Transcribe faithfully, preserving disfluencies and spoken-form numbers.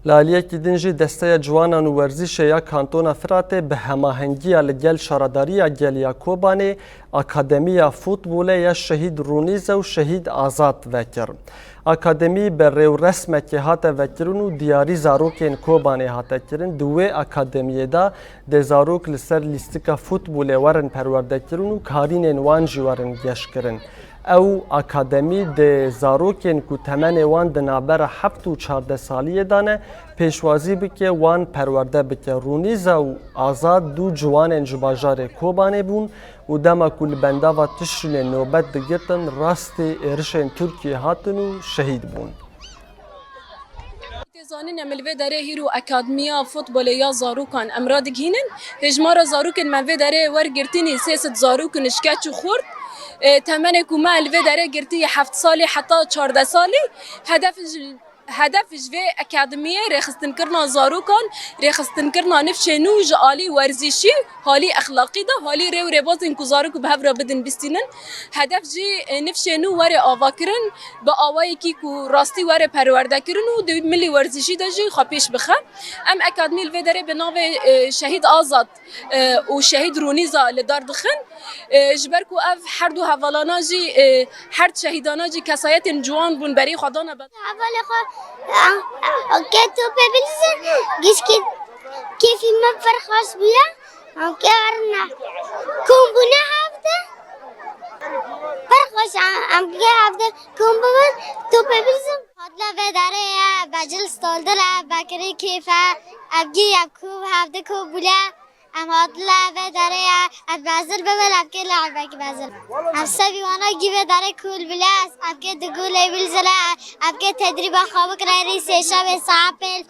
Li aliyekî din jî Desteya Ciwanan û Werzîşê ya Kantona Firatê bi hemahengiya li gel Şaredariya Gel ya Kobanê Akademiya Futbolê ya Şehîd Rûnîze û Şehîd Azad vekir. Akademî bi rêwresmekê hate vekirin û diyarî zarokên Kobanê hate kirin. Di wê akademiyê de dê zarok li ser lîstika futbolê werin perwerdekirin û karînên wan jî werin geşkirin. Ew akademî dê zarokên ku temenê wan di navbera heft û çardeh saliyê de ne, pêşwazî bike wan perwerde bike. Rûnîza û Azad du ciwanên ji bajarê Kobanê bûn û dema ku li bendava Tişrînê nobet digirtin, rastî êrişên Tirkiyê hatin û şehîd bûn. Tê zanîn, em li vê derê hîro akademiya futbolê ya zarokan em radigihînin. Hêjmara zarokên me vê derê wergirtînî sê sed zarok in ji keç û xurt. E, temenê ku me li vê derê girtî heft salî heta çardeh salî. Hedef ji, hedef ji vê akademiyê rêxistinkirina zarokan, rêxistinkirina nifşê nû ji alî werzîşî, halî exlaqî de, halî rê û rêbazên ku zarok bi hev re bidin bistînin. Hedef jî, e, nifşê nû were avakirin, bi awayekî ku rastî were perwerdekirin û di milî werzîşî de jî xwe pêş bixe. Em akademî li vê derê bi navê, e, Şehîd Azad, e, û Şehîd Rûnîza li dar dixin. E, ji ber ku ev her du hevalana jî, e, her du şehîdana jî kesayetên ciwan bûn, berî xwe dane be. Hevalê xwe, a, a, ke topê bilîzin, gişkî kêfî me pir xweş bûye. Em ke erine kom bûne hevde. Pir xweş, em, em ke hevde kom bibin, topê bilîzin. Hatla vê derê ye, becil stoldir e, bekirî kêf e, evgî ev ku hevde ku bûle. Em hatla vê derê ye, ev bezil bibin, ev ke lehbek bezil. Em sebî wana gî vê derê kul bile, ev ke di gulê bilzile, ev ke tedrîba xwe bikire rî sêşemê saet pêl.